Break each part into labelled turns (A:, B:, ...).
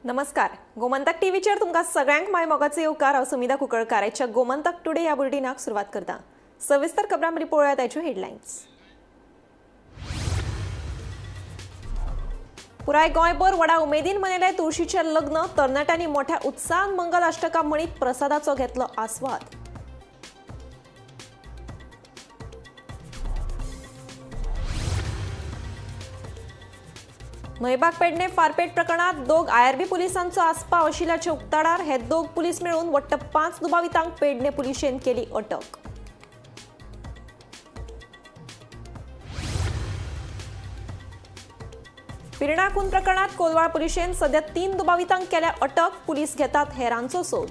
A: नमस्कार, गोमंतक टीव्हीचेर तुमकां सगळ्यांक my मोगाचो येवकार. हांव सुमिता कुंकळकार आयच्या गोमंतक टुडे ह्या बुलेटिनाक सुरवात करता. सविस्तर खबरां मदीं पळोवया ताच्यो हेडलायन्स. पुराय गोंयभर व्हडा उमेदीन मनयलें तुळशीचें लग्न. तरणाट्यांनी मोठ्या उत्साहान मंगलाष्टकां म्हणीत प्रसादाचो घेतलो आस्वाद. न्हयबाग पेडणे फारपेट प्रकरणात दोग आयआरबी पुलिसांचो आस्पाव आशिल्ल्याच्या उक्ताडार हे दोग पुलीस मेळून वट्ट 5 दुबावितांक पेडणे पुलिशेन केली अटक. पिर्णा खून प्रकरणात कोलवाळ पुलिशेन सध्या 3 दुबावितांक केल्या अटक. पुलीस घेतात हेरांचो सोद.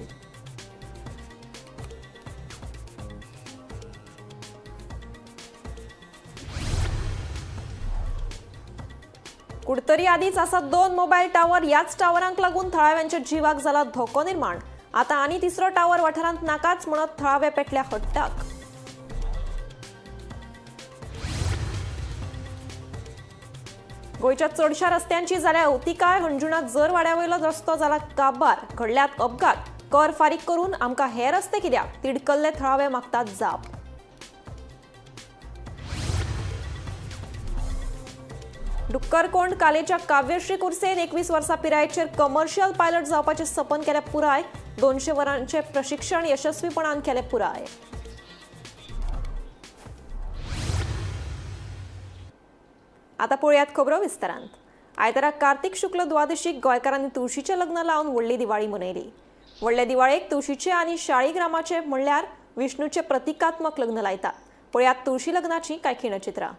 A: कुडतरी आदींच आसा 2 मोबायल टावर. ह्याच टावरांक लागून थळाव्यांच्या जिवाक जाला धोको निर्माण. आता आनी तिसरो टावर वाठारांत नाकाच म्हणत थळावे पेटल्या हट्टाक. गोंयच्या चडशा रस्त्यांची जाल्या अवतिकाय. हणजुणा जर वाड्यावयलो रस्तो जाला काबार. घडल्यात अपघात. कर फारीक करून आमकां हे रस्ते कित्याक? तिडकल्ले थळावे मागतात जाप. डुक्करकोंड कालेच्या काव्यश्री कुर्सेन 21 वर्सां पिरायेचेर कमर्शियल पायलट जावपाचें सपन केलें पुराय. 200 वरांचें प्रशिक्षण यशस्वीपणान केलें पुराय. आतां पळयात खबरो विस्तारांत. आयतारा कार्तिक शुक्ल द्वादशीक गोंयकारांनी तुळशीचें लग्न लावन व्हडली दिवाळी मनयली. व्हडले दिवाळेक तुळशीचें आनी शाळीग्रामाचें म्हणल्यार विष्णूचें प्रतिकात्मक लग्न लायतात. पळयात तुळशी लग्नाची कांय खिणचित्रां.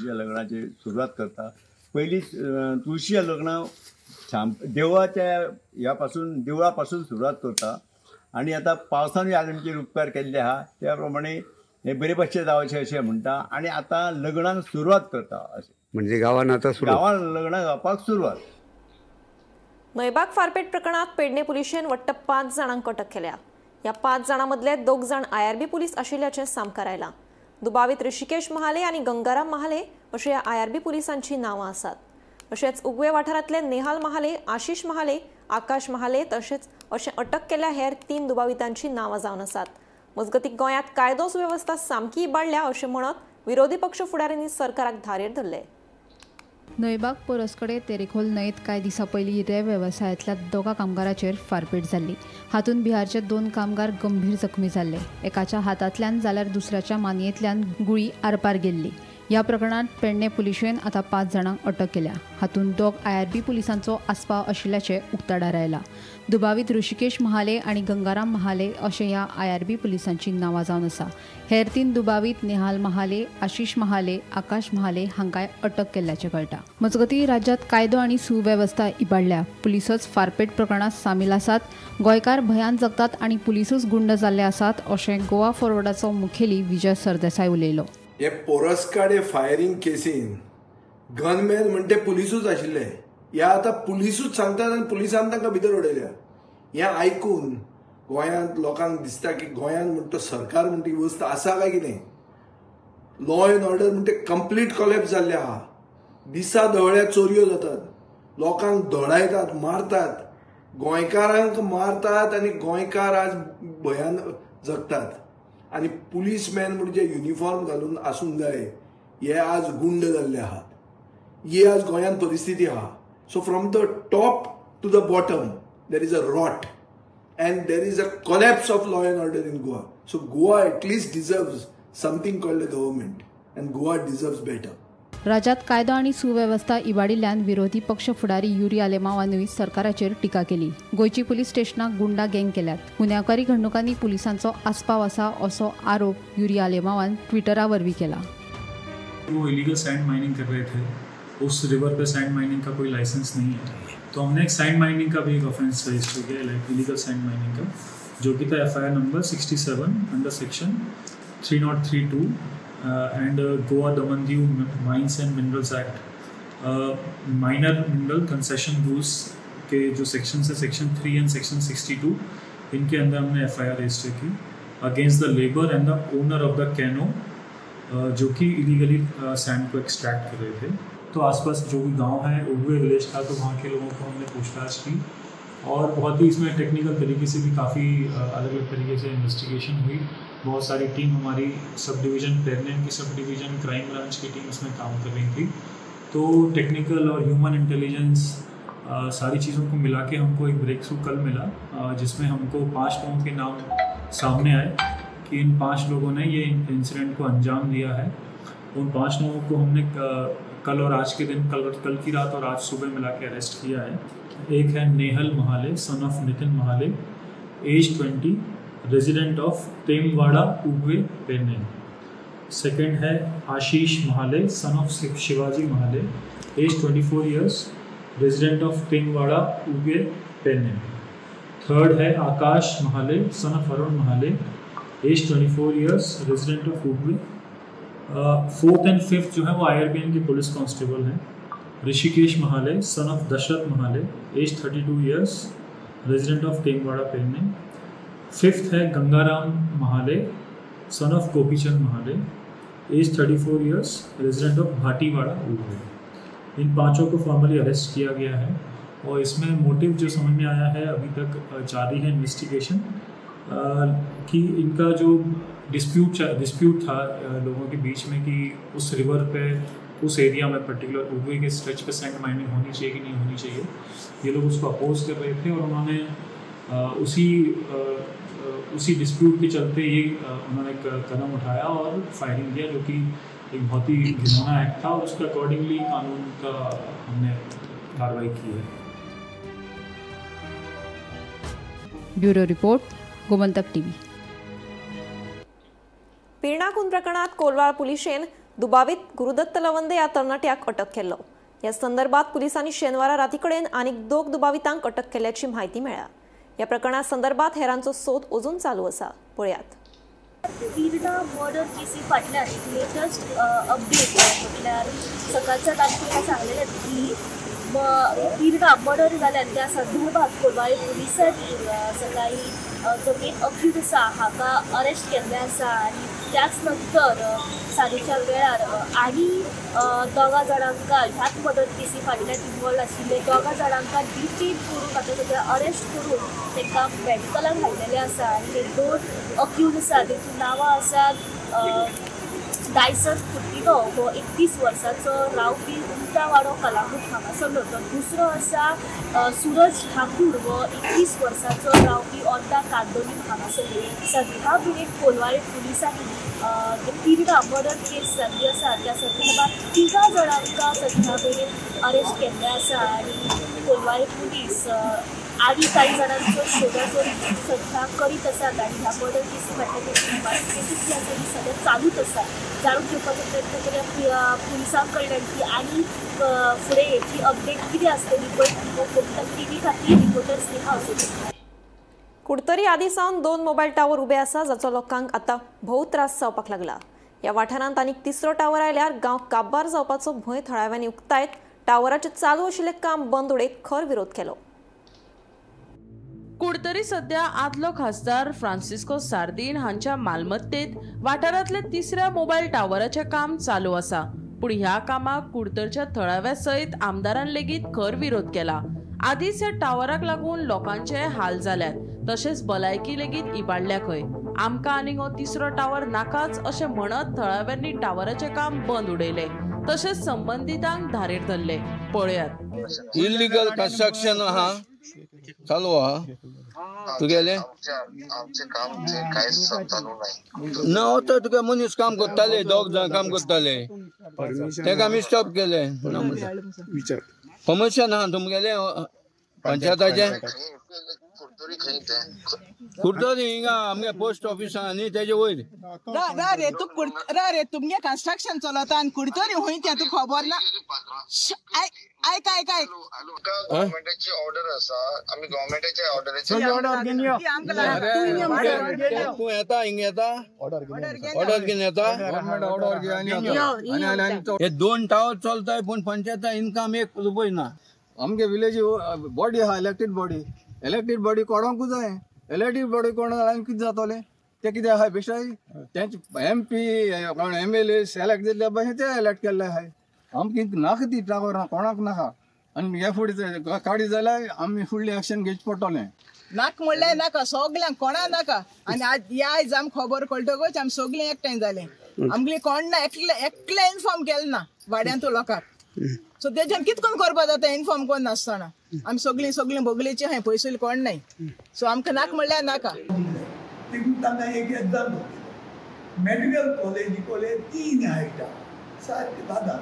B: तुळशीच्या लग्नाची सुरवात करता. पयली तुळशीच्या लग्न देवळाच्या ह्या पासून देवळा पासून सुरवात करता आनी आतां पावसानूय आज आमचेर उपकार केल्ले आहा त्या प्रमाणे हे बरे भाशेन जावचें अशें म्हणटा आनी आतां लग्नाक सुरवात करता अशें
C: म्हणजे गांवान आतां
B: गांवान लग्नां जावपाक सुरवात.
A: न्हयबाग फारपेट प्रकरणात पेडणे पुलिशेन वट्ट 5 जाणांक अटक केल्या. ह्या 5 जाणां मदले 2 जाण आयआरबी पुलीस आशिल्ल्याचें सामकार आयलां. दुबावीत ऋषिकेश महाले आनी गंगाराम महाले अशी ह्या आयआरबी पुलिसांची नांवां आसात. तशेंच उगवे वाठारांतले नेहाल महाले, आशिष महाले, आकाश महाले तशेंच अशें अटक केल्ल्या हेर 3 दुबावितांची नांवां जावन आसात. मजगतीं गोंयांत कायदो सुवेवस्था सामकी इबाडल्या अशें म्हणत विरोधी पक्ष फुडाऱ्यांनी सरकाराक धारेर धरले.
D: न्हयबाग पोरसकडे तेरेखोल न्हंयेत कांय दिसां पयलीं रेंव वेवसायांतल्या 2 कामगारांचेर फारपेट जाल्ली. हातूंत बिहारचे 2 कामगार गंभीर जखमी जाल्ले. एकाच्या हातांतल्यान जाल्यार दुसऱ्याच्या मानयेंतल्यान गुळी आरपार गेल्ली. ह्या प्रकरणांत पेडणे पुलिशेन आतां 5 जाणांक अटक केल्या. हातूंत 2 आयआरबी पुलिसांचो आस्पाव आशिल्ल्याचें उक्ताडार आयलां. दुबावीत ऋषिकेश महाले आनी गंगाराम महाले अशें ह्या आयआरबी पुलिसांची नांवां जावन आसा. हेर 3 दुबावीत नेहाल महाले, आशिष महाले, आकाश महाले हांकांय अटक केल्ल्याचें कळटा. मजगतीं राज्यांत कायदो आनी सुवेवस्था इबाडल्या. पुलिसच फारपेट प्रकरणांत सामील आसात. गोंयकार भंयान जगतात आनी पुलिसूच गुंड जाल्ले आसात अशें गोवा फॉरवर्डाचो मुखेली विजय सरदेसाय उलयलो.
E: हे पोरसकाडे फायरींग केसीन गनमॅन म्हणटे पुलिसूच आशिल्ले. हे आतां पुलिसूच सांगतात आनी पुलिसान तांकां भितर उडयल्या. हें आयकून गोंयांत लोकांक दिसता की गोंयांत म्हणटा सरकार म्हणटा ही वस्त आसा काय कितें. लॉ एंड ऑर्डर म्हणटे कंप्लीट कॉलॅप्स जाल्ले आहा. दिसा दवळ्या चोरयो जातात, लोकांक धोडायतात, मारतात, गोंयकारांक मारतात आनी गोंयकार आज भंयान जगतात. आनी पुलीसमॅन म्हणजे युनिफॉर्म घालून आसूंक जाय हे आज गुंड जाल्ले आहात. ही आज गोंयांत परिस्थिती आहा. So from the top to the bottom there is a rot and there is a collapse of law and order in Goa. So Goa at least deserves something called a government and Goa deserves better.
D: राज्यात कायदो आनी सुवेवस्था इबाडिल्ल्यान विरोधी पक्ष फुडारी युरी आलेमावानूय सरकाराचेर टिका केली. गोंयची पुलीस स्टेशनाक गुंडा गँग केल्यात. गुन्यांवकारी घडणुकांनी पुलिसांचो आस्पाव आसा असो आरोप युरी आलेमावान ट्विटरा वरवीं केला.
F: वो इलीगल सैंड माइनिंग कर रहे थे. उस रिवर पे सैंड माइनिंग का कोई लाइसेंस नहीं है, तो हमने एक सैंड माइनिंग का भी एक ऑफेंस रजिस्टर किया, इलीगल सैंड माइनिंग का, जो कि था FIR number 67 under section 3032 and Goa Daman Diu mines and minerals act, minor mineral concession rules के जो सेक्शन है, सेक्शन 3 एंड सेक्शन 62, इनके अंदर हमने FIR register की against the labour and the owner of the canoe, जो कि illegally sand को extract कर रहे थे. तो आसपास जो भी गांव है, उगवे विलेज था, तो वहाँ के लोगों को हमने पूछताछ की और बहुत ही इसमें टेक्निकल तरीके से भी काफ़ी अलग अलग तरीके से इन्वेस्टिगेशन हुई. बहुत सारी टीम हमारी सब डिवीज़न पेरनेम की सब डिवीज़न, क्राइम ब्रांच की टीम इसमें काम कर रही थी. तो टेक्निकल और ह्यूमन इंटेलिजेंस सारी चीज़ों को मिला के हमको एक ब्रेक थ्रू कल मिला, जिसमें हमको 5 लोगों के नाम सामने आए कि इन 5 लोगों ने ये इंसिडेंट को अंजाम दिया है. उन 5 लोगों को हमने कल और आज के दिन, कल की रात और आज सुबह मिला के अरेस्ट किया है. एक है Nehal Mahale, son of Nitin Mahale, age 20, resident of Temwada, Ugve, Pernem. Second Hai Ashish Mahale, son of Shivaji Mahale, age 24 years, resident of Temwada, Ugve, Pernem. Third Hai Akash Mahale, son of Arun Mahale, age 24 years, resident of Ugve. Fourth and fifth जो है वो IRBN K police constable हैं. Rishikesh Mahale, son of Dashrath Mahale, age 32 years, resident of Temwada, Pernem. Fifth है Gangaram Mahale, son of Gopichand Mahale, age 34 years, resident of Bhatiwada, Ugve. इन 5 को formally arrest किया गया है और इसमें motive जो समझ में आया है, अभी तक जारी है इन्वेस्टिगेशन, कि इनका जो डिस्प्यूट था लोगों के बीच में कि उस रिवर पे, उस एरिया में पर्टिकुलर उगवे के स्ट्रेच पे सैंड माइनिंग होनी चाहिए कि नहीं होनी चाहिए, ये लोग उसको अपोज कर रहे थे और उन्होंने उसी डिस्प्यूट के चलते ये उन्होंने कदम उठाया और फायरिंग किया, जो कि एक बहुत ही घिनौना एक्ट था और उसके अकॉर्डिंगली कानून का हमने कार्रवाई की है.
D: Bureau report, Gomantak TV.
A: Pirna खून प्रकरणात कोलवाळ पुलिशेन दुबावीत गुरुदत्त लवंदे ह्या तरणाट्याक अटक केल्लो. ह्या संदर्भात पुलिसांनी शेनवारा रातीकडेन आनीक 2 दुबावितांक अटक केल्ल्याची म्हायती मेळ्ळ्या. ह्या प्रकरणा संदर्भात हेरांचो सोद अजून चालू आसा. पळयात.
C: पिर्णा मर्डर केसी फाटल्यान एक लेटस्ट अपडेट म्हटल्यार सकाळच्या तारखेला सांगलेलें की पिर्णा मर्डर जाल्यान त्या संदर्भात कोलवाळे पुलिसांनी सकाळी जो मेन अक्यूज आसा हाका अरेस्ट केल्लें आसा आनी त्याच नंतर सांजेच्या वेळार आनी 2 जाणांक ह्याच मर्डर केसी फाटल्यान इन्वॉल्व आशिल्ले 2 जाणांक डिटेन करून आतां सद्या अरेस्ट करून तांकां मेडिकलाक घातलेलें आसा आनी हे 2 अक्यूज आसा तेंची नांवां आसात डायसन कुटिनो हो 31 वर्साचो रावपी उमटावाडो कलांगूट हांगासरलो, तर दुसरो आसा सूरज ठाकूर हो 21 वर्साचो रावपी ओर्दा कांदोली हांगासरलो. सध्या मेरेन कोलवाळे पुलिसांनी पिर्णा मर्डर केस जाल्ली आसा त्या संदर्भात 3 जाणांक सध्या मेरेन अरेस्ट केल्ले आसा आनी कोलवाळे पुलीस आनी काही जाणांचो शोधाशोध सध्या करीत आसात आनी ह्या मर्डर केसी फाटल्यान इन्वेस्टिगेशन जी आसा ती सध्या चालूच आसा. जाणून घेवपाचो प्रयत्न करूया पुलिसां कडल्यान की आनी फुडें हेची अपडेट कितें आसतली पळय. गोमंतक टीव्ही खातीर रिपोर्टर स्नेहा असोचेकर.
A: कुडतरी आदी सावन 2 मोबायल टावर उबे आसा जाचो लोकांक आतां भोव त्रास जावपाक लागला. ह्या वाठारांत आनीक 3रो टावर आयल्यार गांव काबार जावपाचो भंय थळाव्यांनी उक्तायत टावराचें चालू आशिल्लें काम बंद उडयत खर विरोध केलो.
G: कुडतरी सध्या आदलो खासदार फ्रांसिस्को सार्दीन हांच्या मालमत्तेत वाठारांतले 3ऱ्या मोबायल टावराचें काम चालू आसा. पूण ह्या कामाक कुडतरच्या थळाव्या सयत आमदारान लेगीत खर विरोध केला. आदींच ह्या टावराक लागून लोकांचे हाल जाल्यात, तशेंच भलायकी लेगीत इबाडल्या खंय. आमकां आनीक हो 3रो टावर नाकाच अशें म्हणत थळाव्यांनी टावराचें काम बंद उडयलें, तशेंच संबंदितांक धारेर धरले. पळयात.
H: इलिगल कन्स्ट्रक्शन आहा चालू आहा तुगेले ना तो तुका मनीस काम करताले, 2 जाण काम करताले, तेका आमी स्टॉप केले. परमिशन आहा तुमगेले पंचायताचे? कुडतरी हिंगा आमगे पोस्ट ऑफिस आहा न्ही तेजे वयर.
I: रा रे तूं रा रे तुमगे कन्स्ट्रक्शन चलता आनी कुडतरी हुंय तें तुका खबर ना. आयक आयक आयक,
J: गव्हर्नमेंटाची ऑर्डर आसा, आमी गव्हर्नमेंटाच्या ऑर्डराचेर
H: तूं येता हिंगा येता ऑर्डर घेवन येता. हे 2 टावर चलताय पूण पंचायता इनकम 1 रुपय ना.
K: आमगे विलेज बॉडी आहा इलेक्टेड बॉडी, इलेक्टेड बॉडी कोणाकूच जाय. इलेक्टेड बॉडी कोण जाल्यार कितें जातलें तें कितें आहा बेश्टाय तेंचे एम पी कोण एम एल ए सिलेक्ट जाल्ले भशेन ते एलेक्ट केल्ले आहाय. आमकां नाका ती टावर कोणाक नाका आनी हे फुडें काडी जाल्यार आमी फुडलें एक्शन घेवचें पडटलें.
I: नाका म्हणल्यार नाका, सगल्यांक कोणा नाका. आनी आज ह्या आयज आमकां खबर कळटकच आमी सगळीं एकठांय जालें. आमगेली कोण ना एकले एकले इन्फॉर्म केलें ना वाड्यांतू लोकांक. सो तेज्यान कितें करून करपा जाता इन्फॉर्म कोण नासतना. आमी सगळीं सगळीं बगलेचीं आहाय, पयसुल्ली कोण नाय. सो आमकां नाका म्हणल्यार नाका.
L: देखून तांकां एक एक्झाम्पल दिलो, मेडिकल कॉलेजी कॉलेज 3 हायटा सारकें जाता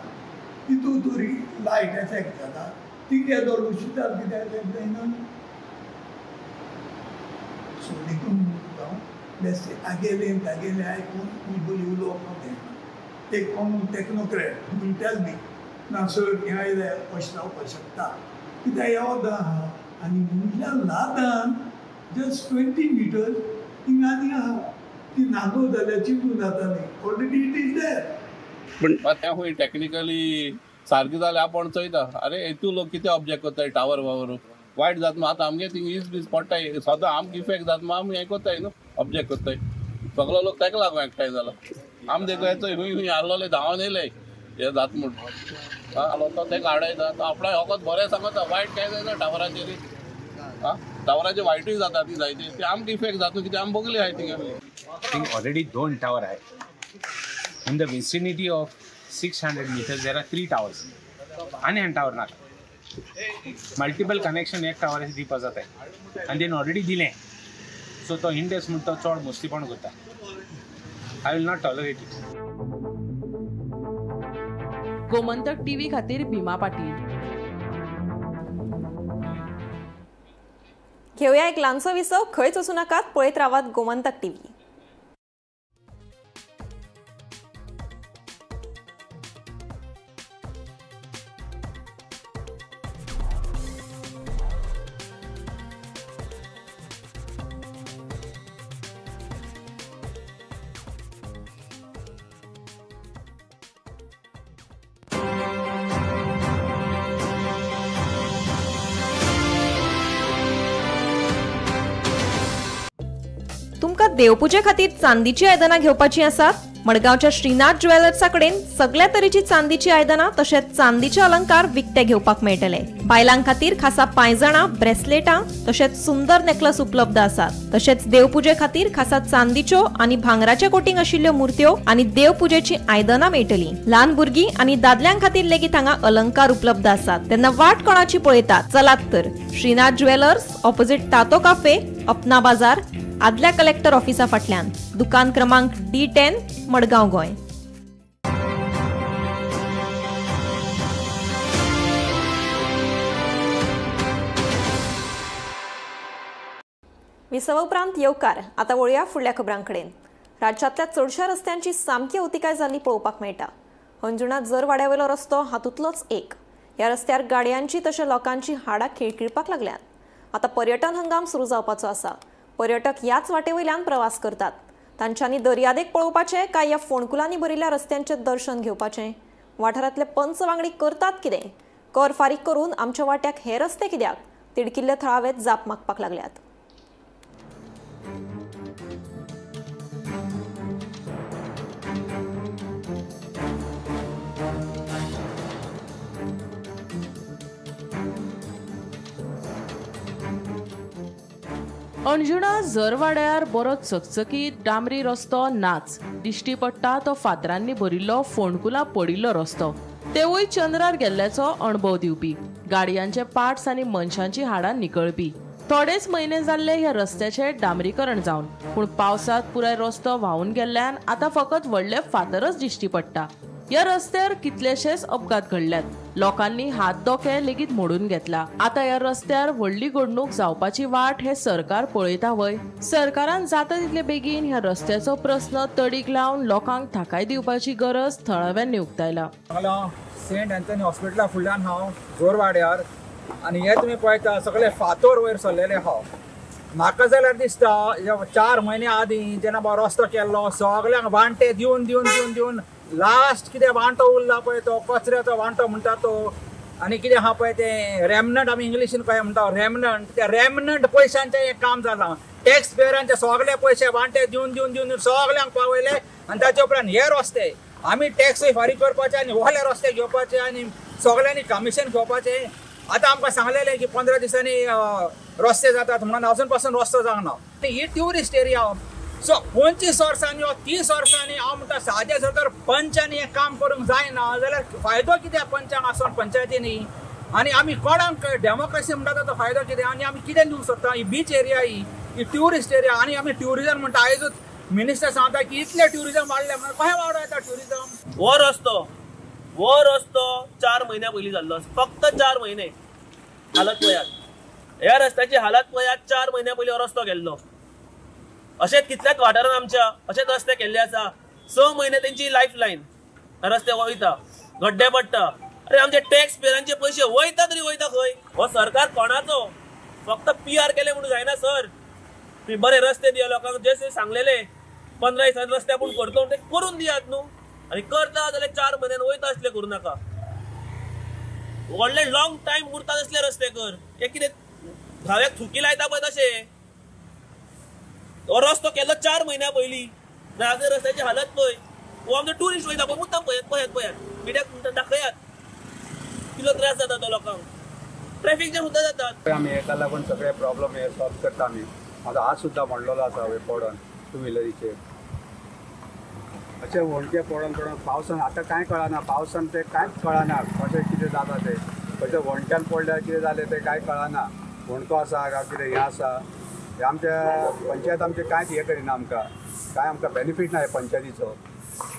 L: तितून तरी लायट एफेक्ट जाता, तिगे दोन उशितार कितें एफेक्ट जायना. सो देखून हांव बेश्टें तागेलें तागेलें आयकून बोली उलोवपाक जायना. एक common technocrat will tell me ना सर हें आयलें अशें जावपाक शकता कित्याक येवता आहा आनी म्हटल्यार लादान जस्ट 20 मिटर्स हिंगा आनी आहा ती नागो जाल्यार चिंतून जाताली ऑलरेडी it is there.
H: पूण तें खंय टॅक्निकली सारकें जाल्यार आपूण चोयता. अरे हेतू लोक कितें ऑब्जेक्ट करताय टावर वावर वायट जाता आतां आमगे थिंग is बीज पडटाय सदां आमकां इफेक्ट जाता आमी हें करताय न्हू ऑब्जेक्ट करताय. सगलो लोक तेका लागून एकठांय जाला. आमी देखून येतोय हुंय हुंय आहलोले धांवन येयले हे जाता म्हूण आलो तो तेका आडयता तो आपणाक वखद बरें सांगता वायट कांय जायना टावराचेर. आं टावराचे वायटूय जाता ती जायते ते आमकां इफेक्ट जाता कित्याक आमी बगले आहाय थिंगा.
M: थिंग ऑलरेडी 2 टावर आहाय. In the vicinity of 600 meters there are 3 towers. आनी आनी टावर नाका. मल्टिपल कनेक्शन एक टावराचेर दिवपा जाताय आनी तेणें ऑलरेडी दिलें. सो तो इंडस म्हण तो चड मस्तीपण करता. I will not tolerate it.
G: Gomantak TV खातीर भीमा पाटील.
A: घेवया एक ल्हानसो विसव. खंयच वचूं नाकात, पळयत रावात गोमंतक टीव्ही. देवपुजे खातीर चांदीची आयदनां घेवपाची आसात? मडगांवच्या श्रीनाथ ज्वेलर्सा कडेन सगळ्या तरेची चांदीची आयदनां तशेंच चांदीचे अलंकार विकते घेवपाक मेळटले. बायलां खातीर खासा पांयजणां, ब्रेसलेटां तशेंच सुंदर नेकलस उपलब्ध आसात. तशेंच देवपुजे खातीर खासा चांदीच्यो आनी भांगराचे कोटींग आशिल्ल्यो मूर्त्यो आनी देवपुजेची आयदनां मेळटली. ल्हान भुरगीं आनी दादल्यां खातीर लेगीत हांगा अलंकार उपलब्ध आसात. तेन्ना वाट कोणाची पळयतात? चलात तर श्रीनाथ ज्वेलर्स, ऑपोजिट तातो काफे, अपना बाजार, आदल्या कलेक्टर ऑफिसा फाटल्यान, दुकान क्रमांक D10, Madgaon, Goa. विसवा उपरांत येवकार. आतां वळया फुडल्या खबरांकडेन. राज्यांतल्या चडश्या रस्त्यांची सामकी अवतिकाय जाल्ली पळोवपाक मेळटा. अंजुणा जरवाड्यावेलो रस्तो हातूंतलोच एक. ह्या रस्त्यार गाडयांची तशें लोकांची हाडां खिळखिळपाक लागल्यात. आतां पर्यटन हंगाम सुरू जावपाचो आसा. पर्यटक ह्याच वाटेवयल्यान प्रवास करतात. तांच्यांनी दर्यादेग पळोवपाचें काय ह्या फोंडकुलांनी भरिल्ल्या रस्त्यांचें दर्शन घेवपाचें? वाठारांतले पंच वांगडी करतात कितें? कर फारीक करून आमच्या वाट्याक हे रस्ते कित्याक? तिडकिल्ले थळावेत जाप मागपाक लागल्यात.
G: अंजुणा झरवाड्यार बरो चकचकीत डांबरी रस्तो नाच, दिश्टी पडटा तो फातरांनी भरिल्लो फोंडकुलां पडिल्लो रस्तो, तेवूय चंद्रार गेल्ल्याचो अणभव दिवपी, गाडयांचे पार्ट्स आनी मनशांची हाडां निकळपी. थोडेच म्हयने जाल्ले ह्या रस्त्याचें डांबरीकरण जावन, पूण पावसांत पुराय रस्तो व्हांवून गेल्ल्यान आतां फकत व्हडले फातरच दिश्टी पडटा. ह्या रस्त्यार कितलेशेच अपघात घडल्यात, लोकांनी हात दोके लेगीत मोडून घेतला. आतां ह्या रस्त्यार व्हडली घडणूक जावपाची वाट हे सरकार पळयता व्हय? सरकारान जाता तितले बेगीन ह्या रस्त्याचो प्रस्न तडीक लावन लोकांक थाकाय दिवपाची गरज थळाव्यांनी उक्तायला.
N: सेंट अँथनी हॉस्पिटला फुडल्यान हांव जोरवाड्यार, आनी हे तुमी पळयता सगळे फातोर वयर सरलेले आहा. म्हाका जाल्यार दिसता 4 म्हयने आदीं जेन्ना रस्तो केल्लो सगळ्यांक वांटे दिवन दिवन दिवन दिवन लास्ट कितें वांटो उरला पळय तो कचऱ्याचो वांटो म्हणटा तो, आनी कितें आहा पळय तें रेमनंट, आमी इंग्लिशीन कशें म्हणटा रेमनंट, त्या रेमनंट पयशांचें हें काम जालां. टॅक्स पेयरांचे सगळे पयशे वांटे दिवन दिवन दिवन सगळ्यांक पावयले आनी ताचे उपरांत हे रस्ते आमी टॅक्सूय फारीक करपाचे आनी व्हडले रस्ते घेवपाचे आनी सगळ्यांनी कमिशन घेवपाचें. आतां आमकां सांगलेलें की 15 दिसांनी रस्ते जातात म्हणून अजून पासून रस्तो जावंक ना. ही ट्युरिस्ट एरिया, सो 25 वर्सांनी वा 30 वर्सांनी हांव म्हणटा सादें जर तर पंचांनी हें काम करूंक जायना जाल्यार फायदो कितें पंचांक आसून पंचायतींनी? आनी आमी कोणाक डेमोक्रेसी म्हणटा ताचो फायदो कितें? आनी आमी कितें दिवंक सोदता? ही बीच एरिया, ही ट्युरिस्ट एरिया, आनी आमी ट्युरिजम म्हणटा. आयजूच मिनिस्टर सांगता की इतलें ट्युरिजम वाडलें म्हणून, कशें वाडोवं येता ट्युरिजम?
O: हो रस्तो 4 म्हयन्या पयलीं जाल्लो, फक्त 4 म्हयने. हालत पळयात ह्या रस्त्याची, हालत पळयात. 4 म्हयन्या पयलीं हो रस्तो केल्लो. अशेंच कितल्याच वाठारान आमच्या अशेंच रस्ते केल्ले आसा. 6 म्हयने तेंची लायफ लायन रस्ते वयता, गड्डे पडटा. अरे आमचे टॅक्स पेयरांचे पयशे वयता तरी वयता खंय? हो सरकार कोणाचो? फक्त PR केले म्हणून जायना सर. तुमी बरे रस्ते दिया लोकांक, जे सांगलेले 15 दिसांनी रस्ते आपूण करतलो ते करून दियात न्हू. आनी करता जाल्यार 4 म्हयन्यान वयता असले करूं नाका, व्हडले लॉंग टायम उरता तसले रस्ते कर. हे कितें घाव्याक थुकी लायता पळय तशें. हो रस्तो केल्लो 4 म्हयन्या पयलीं, नाजाल्यार रस्त्याची हालत पळय. हो आमचो ट्युरिस्ट वयता पळय मुद्दाम, पळयात पळयात पळयात मिडियाक दाखयात कितलो त्रास जाता तो लोकांक. ट्रॅफिक जॅम सुद्दां जातात.
K: आमी हेका लागून सगळे प्रॉब्लम हे सॉल्व करता आमी. आतां आज सुद्दां म्हणलेलो आसा हे पडोन टू व्हिलरीचेर अशें होणके पडोन पडोन पावसान आतां कांय कळना, पावसान तें कांयच कळना कशें कितें जाता तें. कशें होणक्यान पडल्यार कितें जालें तें कांय कळना. होणको आसा काय कितें हें आसा, हें आमच्या पंचायत आमचें कांयच हें करिना. आमकां कांय आमकां बेनिफीट ना हे पंचायतीचो.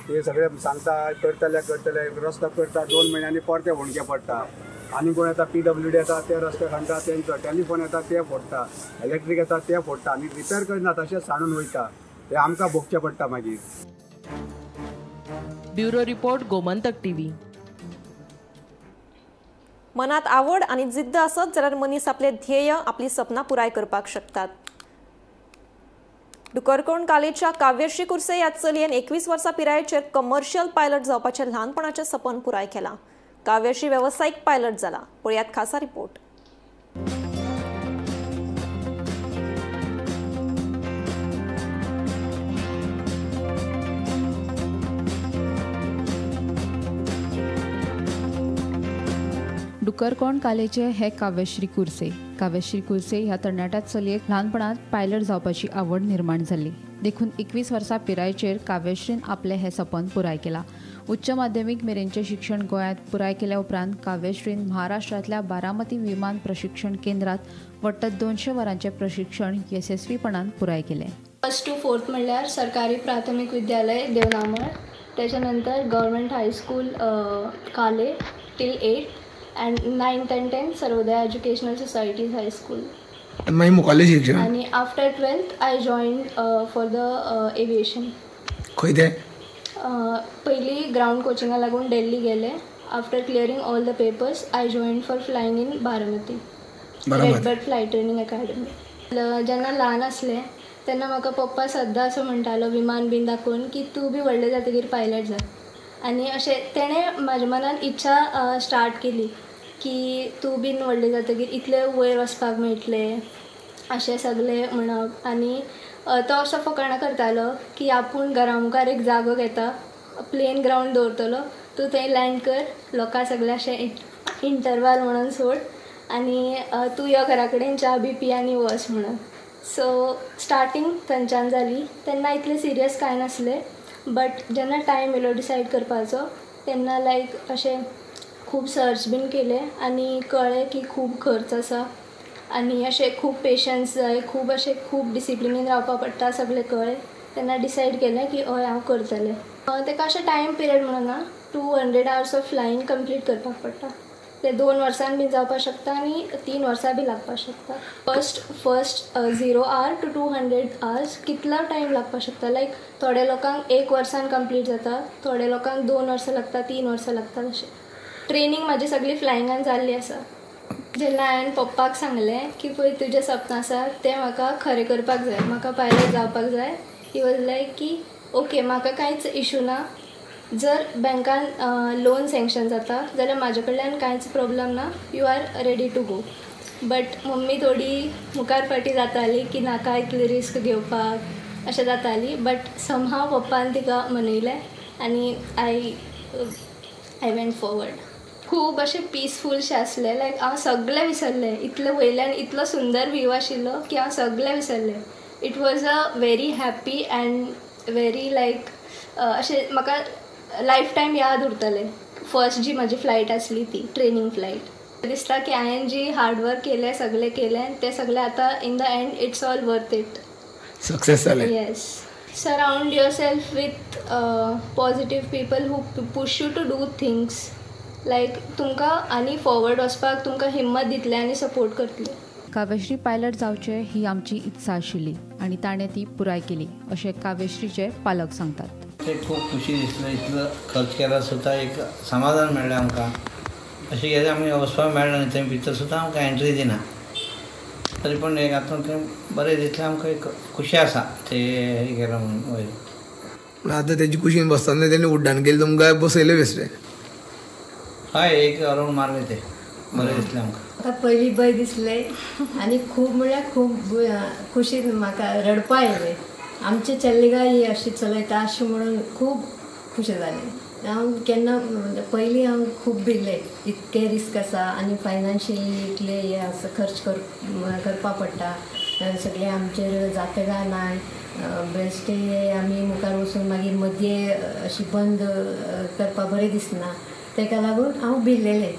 K: ते सगळे सांगता करतले करतले, रस्तो करता 2 म्हयन्यांनी परते होणके पडटा. आनी कोण येता PWD येता ते रस्ते खणटा, तेंचो टेलिफोन येता ते फोडटा, इलेक्ट्रीक येता ते फोडटा आनी रिपेर करना, तशेंच सांडून वयता. ते आमकां भोगचें पडटा मागीर.
G: Bureau report, Gomantak TV.
A: मनात आवड आनी जिद्द आसत जाल्यार मनीस आपले ध्येय, आपली सपनां पुराय करपाक शकतात. डुकरकोण कालेच्या काव्यश्री कुर्से ह्या चलयेन 21 वर्सां पिरायेचेर कमर्शियल पायलट जावपाचें ल्हानपणाचें सपन पुराय केलां. काव्यश्री वेवसायीक पायलट जाला. पळयात खासा रिपोर्ट.
D: डुकरकोण कालेचे हे काव्यश्री कुर्से. काव्यश्री कुर्से ह्या तरणाट्या चलयेक ल्हानपणांत पायलट जावपाची आवड निर्माण जाल्ली, देखून 21 वर्सां पिरायेचेर काव्यश्रीन आपलें हें सपन पुराय केलां. उच्च माध्यमीक मेरेनचें शिक्षण गोंयांत पुराय केल्या उपरांत काव्यश्रीन महाराष्ट्रांतल्या बारामती विमान प्रशिक्षण केंद्रांत वट्ट 200 वरांचें प्रशिक्षण येसस्वीपणान पुराय केलें.
P: फर्स्ट टू फोर्थ म्हणल्यार सरकारी प्राथमीक विद्यालय देवनामळ, त्याच्या नंतर government high school Kale till 8 and 9th and 10th Sarvodaya educational societies high school.
E: मागीर मुखाल्लें शिक्षण
P: आनी after 12th I joined for the aviation.
E: खंय तें?
P: पयलीं ग्रावंड कोचिंगा लागून दिल्ली गेले. After clearing all the papers I joined for flying in Baramati, Redbird flight training academy. जेन्ना ल्हान आसलें तेन्ना म्हाका पप्पा सद्दां असो म्हणटालो विमान बीन दाखोवन की तूं बी व्हडलें जातकीर पायलट जा. आनी अशें तेणें म्हाज्या मनान इच्छा स्टार्ट केली की तूं बीन व्हडलें जातकीर इतलें वयर वचपाक मेळटलें अशें सगळें म्हणप. आनी तो असो फकाणां करतालो की आपूण घरा मुखार एक जागो घेता, प्लेन ग्रावंड दवरतलो, तूं थंय लँड कर, लोकां सगळें अशें इंटरवाल म्हणून सोड आनी तूं यो घरा कडेन च्या बी पी आनी वच म्हणून. सो स्टार्टींग थंयच्यान जाली. तेन्ना इतलें सिरियस कांय नासलें, बट जेन्ना टायम येयलो डिसायड करपाचो तेन्ना लायक अशें खूब सर्च बीन केलें आनी कळ्ळें की खूब खर्च आसा आनी अशें खूब पेशन्स जाय, खूब अशें खूब डिसिप्लिनीन रावपा पडटा, सगळें कळ्ळें. तेन्ना डिसायड केलें की हय हांव करतलें. तेका अशें टायम पिरियड म्हणून ना, 200 आवर्स ऑफ फ्लायींग कंप्लीट करपाक पडटा. ते 2 वर्सां बी जावपाक शकता आनी 3 वर्सां बी लागपाक शकता. फर्स्ट 0 our to 200 hours कितलो टायम लागपाक शकता. लायक थोड्या लोकांक 1 वर्सान कंप्लीट जाता, थोड्या लोकांक 2 वर्सां लागता, 3 वर्सां लागता. अशें ट्रेनींग म्हाजी सगळी फ्लायिंगान जाल्ली आसा. जेन्ना हांवें पप्पाक सांगलें की पळय तुजें सपन आसा तें म्हाका खरें करपाक जाय, म्हाका पायलट जावपाक जाय, he was लायक की ओके म्हाका कांयच इशू ना, जर बँकान लोन सँक्शन जाता जाल्यार म्हाजे कडल्यान कांयच प्रॉब्लम ना, you are ready to go. But mummy थोडी मुखार फाटीं जाताली की नाका इतली रिस्क घेवपाक अशें जाताली. बट समहाव पप्पान तिका मनयलें आनी I went forward. खूब अशें पिसफूलशें आसलें, लायक हांव सगळें विसरलें. इतलें वयल्यान इतलो सुंदर व्यू आशिल्लो की हांव सगळें विसरलें. It was a very happy and very like अशें म्हाका लायफ टायम याद उरतलें. फर्स्ट जी म्हाजी फ्लायट आसली ती ट्रेनींग फ्लायट. दिसता की हांवें जी हार्डवर्क केलें सगळें केलें तें सगळें आतां in the end it's all worth it.
E: Success जालें.
P: Yes. Surround yourself with positive people who push you to do things. Like तुमकां आनी फॉरवर्ड वचपाक तुमकां हिम्मत दितले आनी सपोर्ट करतले.
D: काव्यश्री पायलट जावचें ही आमची इत्सा आशिल्ली आनी ताणें ती पुराय केली अशें काव्यश्रीचे पालक सांगतात.
Q: ते खूब खुशी दिसलें, इतलो खर्च केला सुद्दां एक समाधान मेळ्ळें आमकां. अशें कितें आमी वचपाक मेळ्ळें न्ही, थंय भितर सुद्दां आमकां एंट्री दिना, तरी पूण एक आतां तें बरें दिसलें आमकां, एक खुशी आसा ते हें केलां म्हणून वयर.
E: पूण आतां तेजी कुशीन बसतना तेणी उड्डाण केलें तुमकां बसयलें बेश्टें?
Q: हय, एक रावंड मारलें तें, बरें दिसलें आमकां.
R: म्हाका पयलीं बरें दिसलें आनी खूब म्हणल्यार खूब खुशीन म्हाका रडपा येयलें. आमचे चल्लेगाय ही अशी चलयता अशें म्हणून खूब खुशी जालें. हांव केन्ना पयलीं हांव खूब भिल्लें, इतकें रिस्क आसा आनी फायनान्शियली इतलें हें आसा, खर्च करपा पडटा, सगळें आमचेर जाता काय ना, बेश्टे आमी मुखार वचून मागीर मदीं अशी बंद करपा बरें दिसना, तेका लागून हांव भिल्लेलें.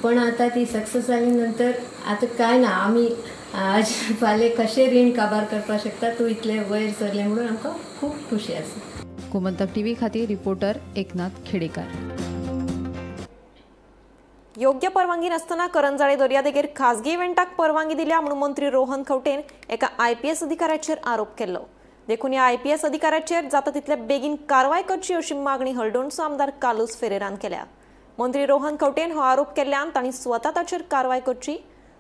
R: पण आतां ती सक्सेस जाली नंतर आतां कांय ना, आमी आज फाल्यां कशें रीण काबार करपाक शकता, तूं इतलें वयर सरलें म्हणून आमकां खूब खुशी आसा.
D: गोमंतक टीव्ही खातीर रिपोर्टर एकनाथ खेडेकर.
A: योग्य परवानगी नासतना करंजाळे दर्यादेगेर खासगी इव्हेंटाक परवानगी दिल्या म्हणून मंत्री रोहन खंवटेन एका IPS अधिकाऱ्याचेर आरोप केल्लो. देखून ह्या IPS अधिकाऱ्याचेर जाता तितले बेगीन कारवाय करची अशी मागणी हळदोणचो आमदार कार्लुस फेरेरान केल्या. मंत्री रोहन खंवटेन हो आरोप केल्ल्यान तांणी स्वता ताचेर कारवाय करची,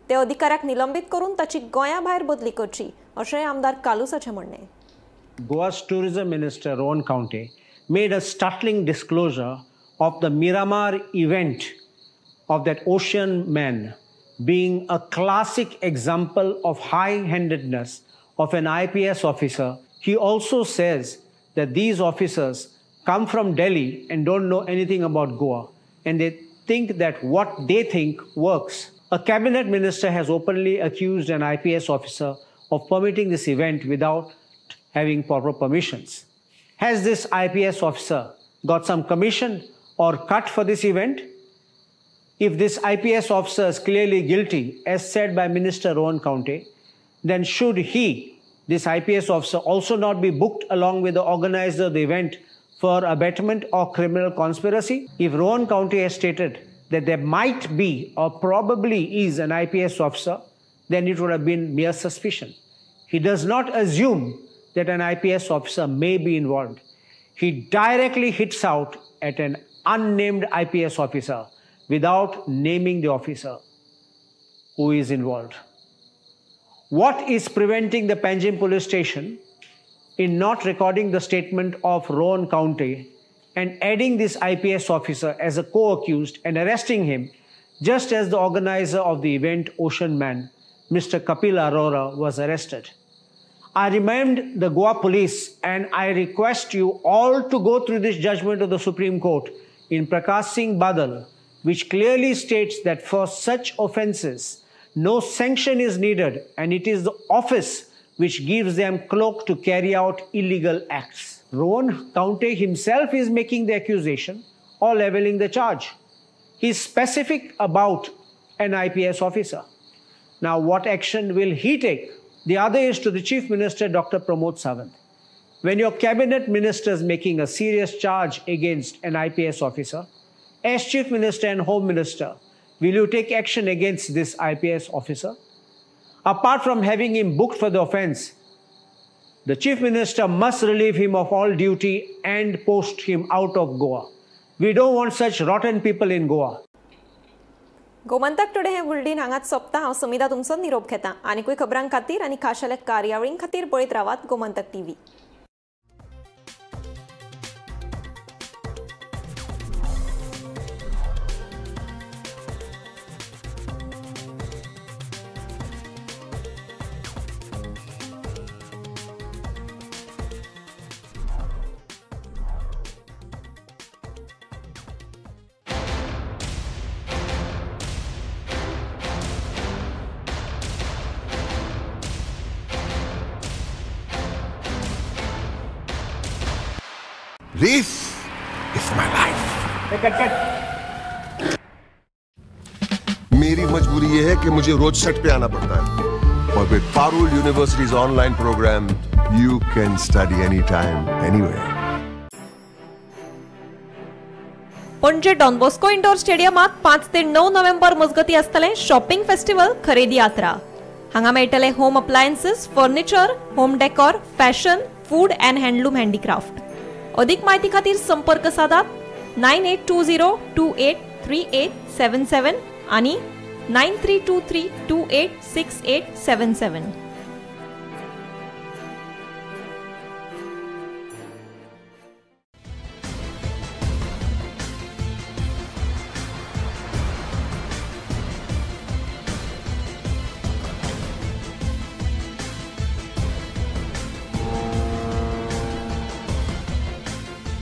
A: ते अधिकाऱ्याक निलंबीत करून ताची गोंया भायर बदली करची अशें आमदार कार्लुसाचें म्हणणें.
S: Goa's tourism minister Rohan Khaunte made a startling disclosure of the Miramar event of that ocean man being a classic example of high-handedness of an IPS officer. He also says that these officers come from Delhi and don't know anything about Goa, and they think that what they think works. A cabinet minister has openly accused an IPS officer of permitting this event without having proper permissions. Has this IPS officer got some commission or cut for this event? If this IPS officer is clearly guilty, as said by Minister Rohan Khaunte, then should he, this IPS officer, also not be booked along with the organizer of the event for abetment or criminal conspiracy? If Rohan Khaunte has stated that there might be or probably is an IPS officer, then it would have been mere suspicion. He does not assume that an IPS officer may be involved. He directly hits out at an unnamed IPS officer without naming the officer who is involved. What is preventing the Panjim police station in not recording the statement of Rohan Khaunte and adding this IPS officer as a co-accused and arresting him, just as the organizer of the event, Ocean Man, Mr. Kapil Arora, was arrested? I remind the Goa police and I request you all to go through this judgment of the Supreme Court in Prakash Singh Badal, which clearly states that for such offences, no sanction is needed and it is the office which gives them cloak to carry out illegal acts. Rohan Khaunte himself is making the accusation or leveling the charge. He is specific about an IPS officer. Now, what action will he take? The other is to the Chief Minister, Dr. Pramod Sawant. When your cabinet minister is making a serious charge against an IPS officer, as Chief Minister and Home Minister, will you take action against this IPS officer? Apart from having him booked for the offence, the Chief Minister must relieve him of all duty and post him out of Goa. We don't want such rotten people in Goa.
A: Gomantak today हें bulletin हांगाच सोंपता. हांव समिता तुमचो निरोप घेता. आनीकूय खबरां खातीर आनी खाशेल्या कार्यावळीं खातीर पळयत रावात Gomantak TV.
T: This is my life.
N: Hey, cut, cut.
T: मेरी मजबूरी ये है कि मुझे रोज सेट पे आना पड़ता है और with Parul University's online program, you can study anytime, anywhere.
A: Panaji Don Bosco indoor स्टेडियमात 5 ते 9 नोव्हेंबर मजगती आसतलें शॉपिंग फेस्टिवल खरेदी यात्रा. हांगा मेळटले home appliances, furniture, home decor, fashion, food and handloom handicraft. अधिक माहिती खातीर संपर्क साधात 9820283877 आणि 9323286877.